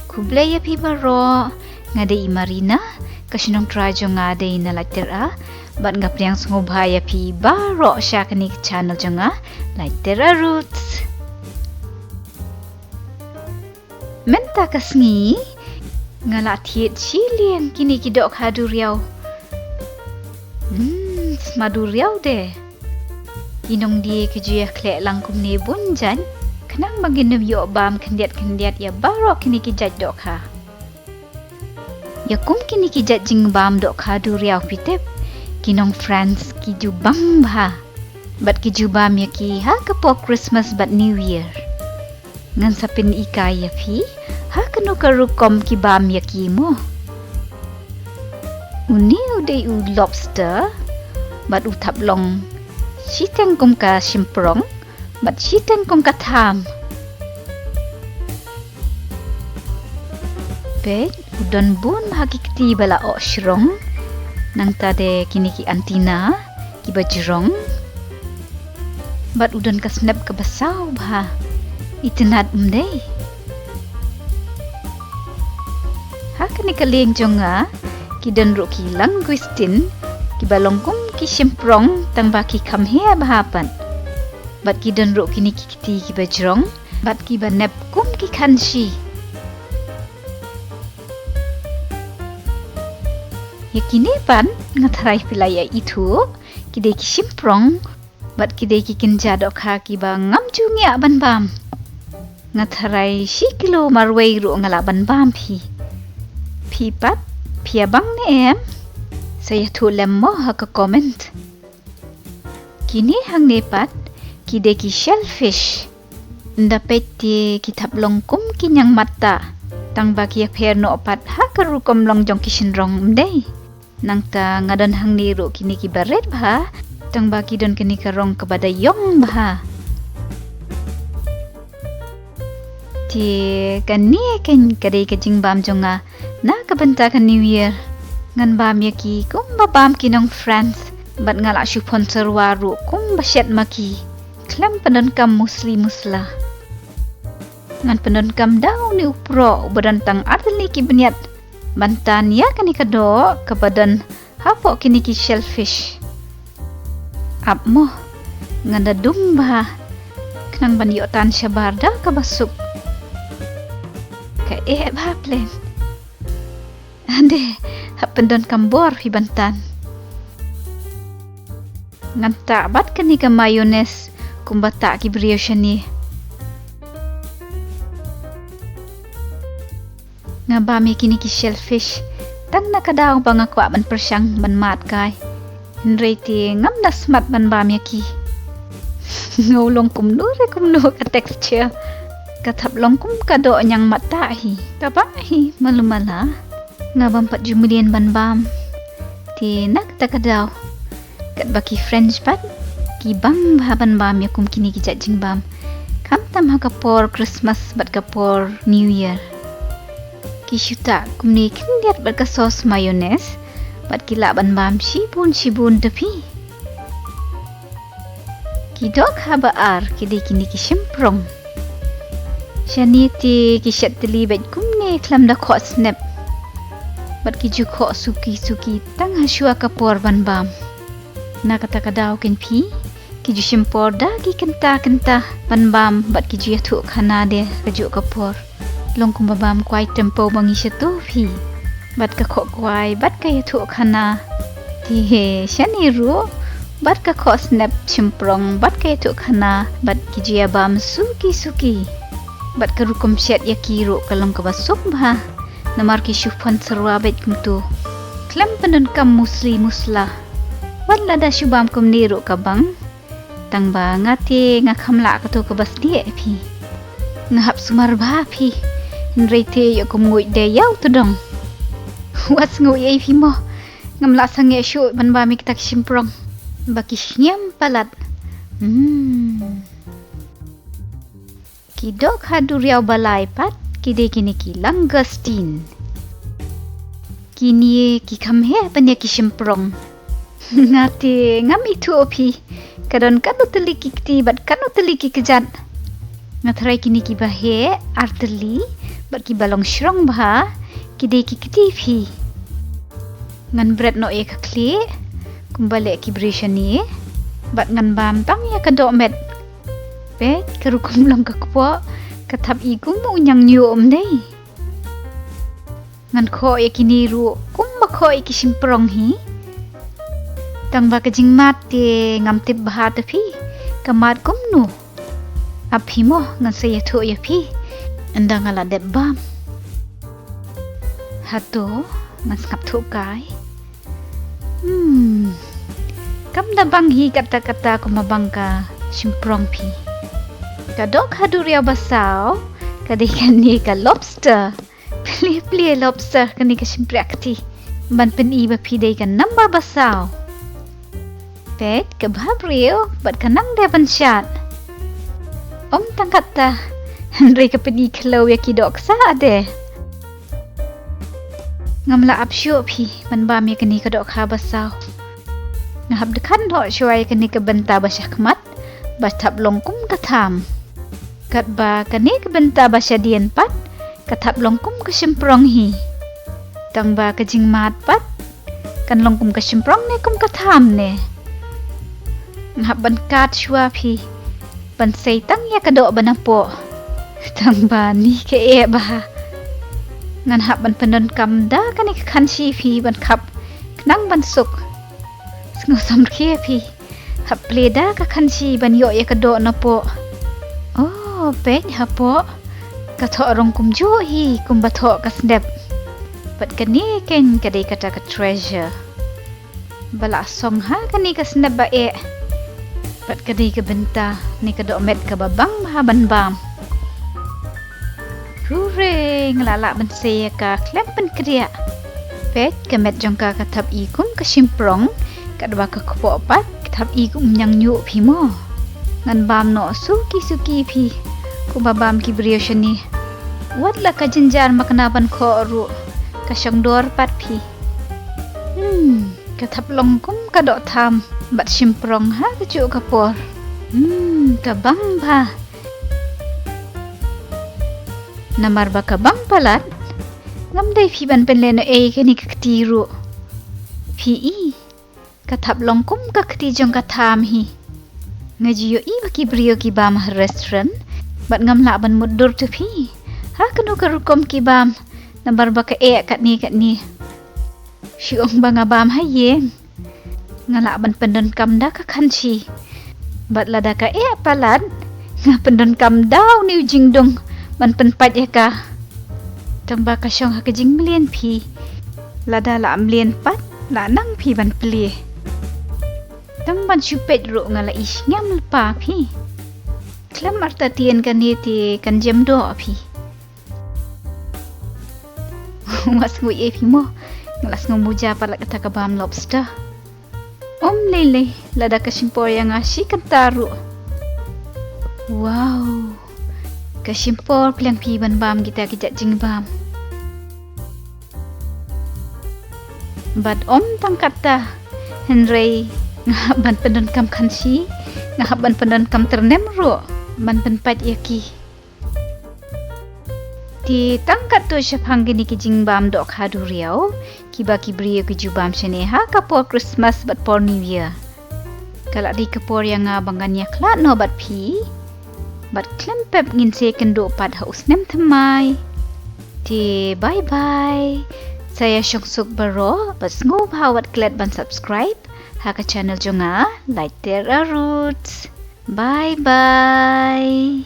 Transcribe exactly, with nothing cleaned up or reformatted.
Khublei ïa phi baroh, nga dei i Marina, ka shnong trai jong nga dei na Laityra, bad nga pdiang sngewbha ïa phi baroh sha kane ka channel jong nga, Laityra Roots. Mynta ka sngi, nga la thied shiliang kine ki dohkha duriaw. Hmm, sma duriaw de. Ki nongdie ki ju ïa khleh lang kumne bun jait, khnang ba ngin ym ïoh bam khyndiat khyndiat ïa baroh kine ki jait dohkha. Ïa kum kine ki jait jingbam dohkha duriaw phi tip, ki nong France ki ju bang bha. Bad ki ju bam ïa ki ha ka por Christmas bad New Year. Ngan sa pynhikai ïa phi ha kano ka rukom ki bam ïa ki mo. Une u dei u lobster bad u thap long shiteng kum ka shymprong bad shiteng kum ka tham. Peit, u don bun bha ki kti ba la oh shrong. Nangta de kine ki antenna kiba jrong. Bad u don ka snep kaba saw bha. Itynnad, ym dei? Ha kane ka lieng jong nga, ki don ruh ki langoustine, kiba long kum ki shymprong, tang ba ki kham heh bha pat. Bad ki don ruh kine ki kti kiba jrong, bad kiba nep kum ki khanshi. Ïa kine pat, nga tharai phi la ïa ithuh, ki dei ki shymprong, bad ki dei ki kynja dohkha kiba ngam ju ngiah ban bam. Nga tharai shi kilo marwei ruh nga lah ban bam phi. Phi pat, phi ïa bang ne em? Sa ïathuh lem mo ha ka comment. Kine hangne pat, ki dei ki shellfish. Ynda peit te ki thap long kum ki ñiangmat tah. Tang ba ki ïapher noh pat ha ka rukom long jong ki shynrong, ym dei? Nangta nga don hangne ruh kine kiba rit bha, tang ba ki don kane ka rong kaba da ïong bha. Te kane keiñ ka dei ka jingbam jong nga na ka bynta ka New Year. Ngan bam ïa ki kumba bam ki nong France, bad nga lah shu pon syrwa ruh kumba shet ma ki. Khlem pyndonkam musli musla. Ngan pyndonkam da une u proh uba don tang artylli ki bniat ban tan ïa kane ka doh kaba don hapoh kine ki shellfish. Ap mo, ngan da dung bha, khnang ban ïoh tan shabar da kaba suk. Ka eh bha plain. Ade, hap pyndonkam bor phi ban tan. Ngan tah bad kane ka mayonnaise kumba tah ki brioche shane. Nga bam ïa kine ki shellfish tang na ka daw ba nga kwah ban pyrshang ban mad kai. Hynrei te ngam da smat ban bam ïa ki. Nga u long kumno re kumno ka texture. Ka thap long kum ka doh ñiangmat tah hi. Ka bang hi malu mala. Nga bam pat ju mlien ban bam. Te na kata ka daw, katba ki French pat ki bang bha ban bam ïa kum kine ki jait jingbam, khamtam ha ka por Christmas bad ka por New Year. Ki shu tah kumne khyndiat bad ka sauce mayonnaise bad ki lah ban bam shibun shibun da phi. Ki dohkha ba ar ki dei kine ki shymprong. Shane te ki shet tylli bad kumne khlem da khoh snep. Bad ki ju khoh suki suki tang ha shuwa ka por ban bam. Na kata ka daw keiñ phi, ki ju shim por da ki kynta kynta ban bam bad ki ju ïathuh khana de kajuh ka por. Long kumba bam kwai tempo ba ngi sha tu phi. Bad ka khoh kwai, bad ka ïathuh khana. Te he, shane ruh, bad ka khoh snep shymprong, bad ka ïathuh khana, bad ki ju ïa bam suki suki. Bad ka rukom shet ïa ki ruh ka long kaba suk bha. Namar ki shu pon syrwa bad kumtu. Khlem pyndonkam musli musla. Wat lada shu bam kumne ruh ka bang. Tang ba nga te nga kham lah kato kaba sdieh phi. Nga hap sumar bha phi. Hynrei te ïoh kum nguid de ïa u tdong. Wat sngew ei phi mo. Ngam lah sangeh shuh ban bam ïa kita ki shymprong. Ba ki shngiam palat. Hmm. Ki dohkha duriaw ba lai pat, ki dei kine ki langoustine. Kine ki kham heh ban ïa ki shymprong. Nga te ngam ithuh phi. Ka don katno tylli ki kti bad katno tylli ki kjat. Nga tharai kine kiba heh, ar tylli, Bad kiba long shrong bha ki dei ki kti phi. Ngan bret noh ïa ka khlieh kumba leh ki briew shane. Bad ngan bam tang ïa ka dohmet. Peit ka rukom long ka kpoh, ka thap i kum u ñiangñuh um dei. Ngan khoh ïa kine ruh kumba khoh ïa ki shymprong hi. Tang ba ka jingmad te ngam tip bha te phi, ka mad kumno. Ap phi mo, ngan sa ïathuh ïa phi ynda nga la dep bam. Hato ngan sngap thuh kai. Hmm. Kam da bang hi katta katta kumba bang ka shymprong phi. Ka dohkha duriaw ba saw ka dei kane ka lobster. Plie plie lobster kane ka shympriah kti. Ban pyni ba phi dei ka number ba saw. Peit ka bha briew bad ka nang dei ban shad. Ym tang katta, hynrei ka pyni khlaw ïa ki dohkha de. Ngam lah ap shuh phi ban bam ïa kane ka dohkha ba saw. Nga hap dkhan noh shuwa ïa kane ka bynta ba shakhmat ba thap long kum ka tham. Katba kane ka bynta ba shadien pat ka thap long kum ka shymprong hi. Tang ba ka jingmad pat kan long kum ka shymprong ne kum ka tham ne. Nga hap ban kad shuwa phi ban sei tang ïa ka doh ba napoh. Tang ba ni ka eh bha. Ngan hap ban pyndonkam da kane ka khanshi phi ban khap khnang ban suk. Sngew samrkhie phi. Hap plie da ka khanshi ban ïoh ïa ka doh napoh. Oh, peit hapoh. Ka thoh rong kumjuh hi kumba thoh ka snep. Bad kane keiñ ka dei kata ka treasure. Ba la song ha kane ka snep ba eh. Bad ka dei ka bynta ne ka dohmet kaba bang bha ban bam. Hooray, nga la lah ban sei ïa ka khlem pynkriah. Peit ka met jong ka ka thap i kum ka shymprong, katba ka kpoh pat ka thap i kum ñiangñuh phi mo. Ngan bam noh suki suki phi kumba bam ki briew shane. Wat la ka jynjar makna ban khoh ruh ka shong dor pat phi. Hmm, ka thap long kum ka doh tham bad shymprong ha kajuh ka por. Hmm, ka bang bha. Namar ba ka bang palat. Ngam dei phi ban pynlehnohei kane ka kti ruh. Phi i, ka thap long kum ka kti jong ka tham hi. Nga ju ïohi ba ki briew ki bam ha restaurant bad ngam lah ban mutdur te phi. Ha kano ka rukom ki bam namar ba ka eh katne katne. Shu ong ba nga bam ha ïing. Nga lah ban pyndonkam da ka khanshi. Bad lada ka eh palat nga pyndonkam da une u jingdung ban pynpait ïa ka. Tang ba ka shong ha ka jingmlien phi. Lada la mlien pat la nang phi ban plie. Tang ban shu peit ruh nga la i sngem lypa phi. Khlem artatien kane te kan jem doh phi. Wat sngew ei phi mo. Nga la sngew muja palat kata ka bam lobster. Ym lei lei lada ka shim por ïa nga shi kynta ruh. Wow. Ka shim por pliang phi ban bam kita ki jait jingbam. Bad ym tang kata, hynrei nga hap ban pyndonkam khanshi, nga hap ban pyndonkam tyrnem ruh ban pynpait ïa ki. Te tang katto shaphang kine ki jingbam dohkha duriaw kiba ki briew ki ju bam shane ha ka por Christmas bad por New Year. Ka la dei ka por ïa nga ba ngan ïakhlad noh bad phi. Bad khlem pep ngin sa ïakynduh pat ha u snem thymmai. Te bye bye. Sa ïa shong suk baroh bad sngewbha wat klet ban subscribe ha ka channel jong nga, Light Terra Roots. Bye bye.